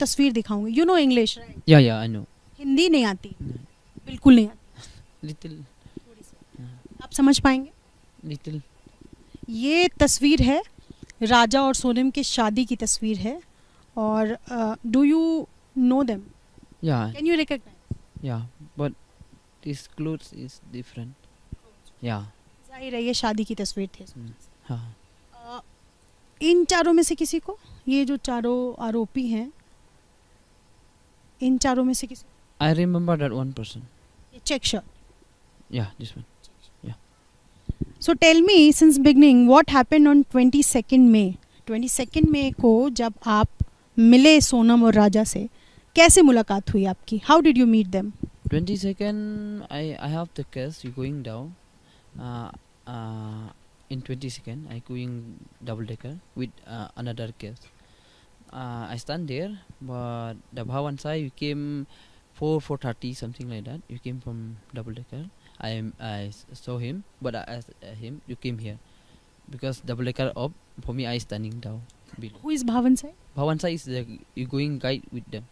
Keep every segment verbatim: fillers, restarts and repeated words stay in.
तस्वीर दिखाऊंगी। You know English? Yeah, yeah, I know. Hindi नहीं आती? बिल्कुल नहीं आती। Little, आप समझ पाएंगे? Little. ये तस्वीर है राजा और सोनम के शादी की तस्वीर है। और do you know them? Yeah, Can you recognize? Yeah, but this clothes is different. Yeah. जाहिर है ये शादी की तस्वीर थी। हाँ. इन चारों में से किसी को, ये जो चारों आरोपी हैं, इन चारों में से किसी? I remember that one person. ये check shirt. Yeah, this one. So tell me, since beginning, what happened on twenty-second May? Twenty-second May को जब आप मिले सोनम और राजा से, कैसे मुलाकात हुई आपकी? How did you meet them? Twenty second, I, I have the case, you going down. Uh, uh, in twenty second, I going double decker with uh, another case. Uh, I stand there, but the Bhawan Sai came four, four thirty, something like that. You came from double decker. I am I s- saw him, but I asked uh, him, you came here because double decker up for me. I standing down below. Who is Bhawan Sai? Bhawan Sai is the you going guide with them.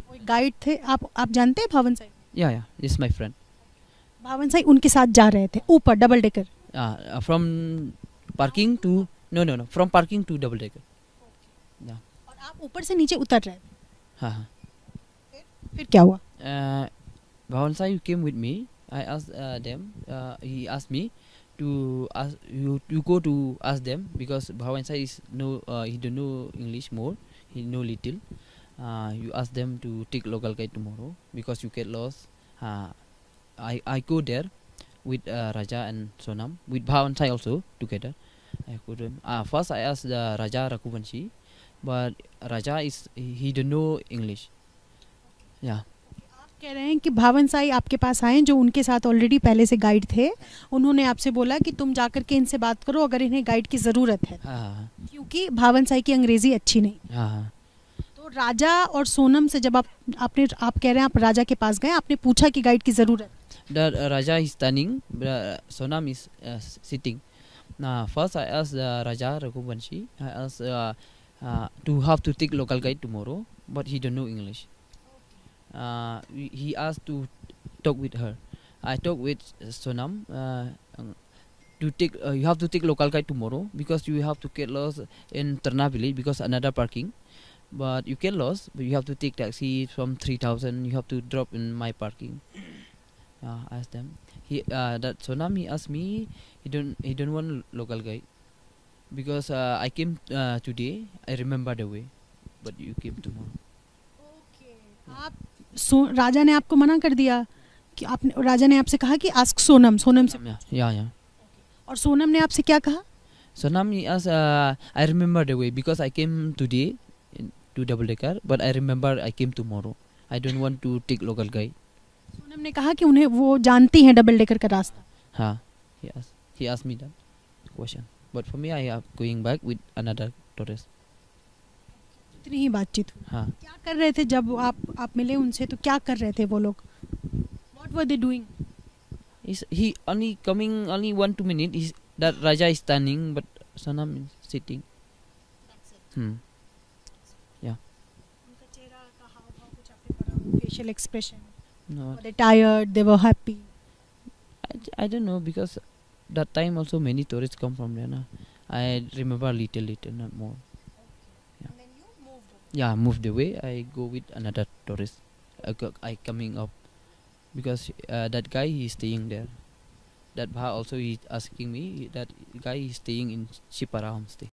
कोई गाइड थे आप? आप जानते हैं भावन Sai? Yeah, yeah, this is my friend. भावन साई उनके साथ जा रहे थे ऊपर double decker. Uh, uh, from parking to no no no from parking to double decker. Yeah. और आप ऊपर से नीचे उतर रहे थे, Ha ha. फिर क्या हुआ? Uh, Bhawan Sai came with me. I asked uh, them. Uh, he asked me to ask you. You go to ask them because Bhawan Sai is no. Uh, he don't know English more. He know little. Uh, you ask them to take local guide tomorrow because you get lost. Uh, I I go there with uh, Raja and Sonam, with Bhawan Sai also together. I go to him. Uh, first I asked the Raja Raghuvanshi, but Raja is he don't know English. Yeah. आप कह रहे हैं कि भावन साई आपके पास आए जो उनके साथ ऑलरेडी पहले से गाइड थे, उन्होंने आपसे बोला कि तुम जाकर के इनसे बात करो अगर इन्हें गाइड की ज़रूरत है, Ha ha. क्योंकि भावन साई की अंग्रेजी अच्छी नहीं. Ha ha. तो राजा और सोनम से जब आप आपने आप कह रहे हैं आप राजा के पास गए, आपने पूछा कि गाइड की ज़रूरत? The uh, Raja is standing. Uh, Sonam is uh, s- sitting. Now first I asked the Raja Raghuvanshi. I asked uh, uh, to have to take local guide tomorrow, but he don't know English. Uh, he he asked to talk with her. I talk with Sonam. Uh, um, to take uh, you have to take local guide tomorrow because you have to get lost in Terna village because another parking. But you get lost, but you have to take taxi from three thousand. You have to drop in my parking. Uh, ask them. He uh, that Sonam he asked me. He don't he don't want local guide because uh, I came uh, today. I remember the way, but you came tomorrow. आप सो राजा ने आपको मना कर दिया कि आपने, राजा ने आपसे कहा कि आस्क सोनम, सोनम से. Yeah, yeah, yeah. और सोनम ने आपसे क्या कहा? Sonam he asked, uh, I remember the way because I came today in- to double decker, but I remember I came tomorrow. I don't want to take local guide. Sonam ने कहा कि उन्हें वो जानती हैं डबल डेकर का रास्ता. Ha, he asked. He asked me that question. But for me, I am going back with another tourist. इतनी ही बातचीत हुई. Ha. क्या कर रहे थे जब आप आप मिले उनसे, तो क्या कर रहे थे वो लोग? What were they doing? He's, he only coming only one two minute. He's that Raja is standing, but Sonam is sitting. Hmm. उनका चेहरा का हाव भाव कुछ आपने पढ़ा हो? Facial expression? No, Were they tired? They were happy? I, I don't know because that time also many tourists come from there. Na? I remember little little, not more. Yeah, moved away. I go with another tourist. I, go, I coming up because uh, that guy he is staying there. That Bha also he asking me that guy is staying in Shipara homestay.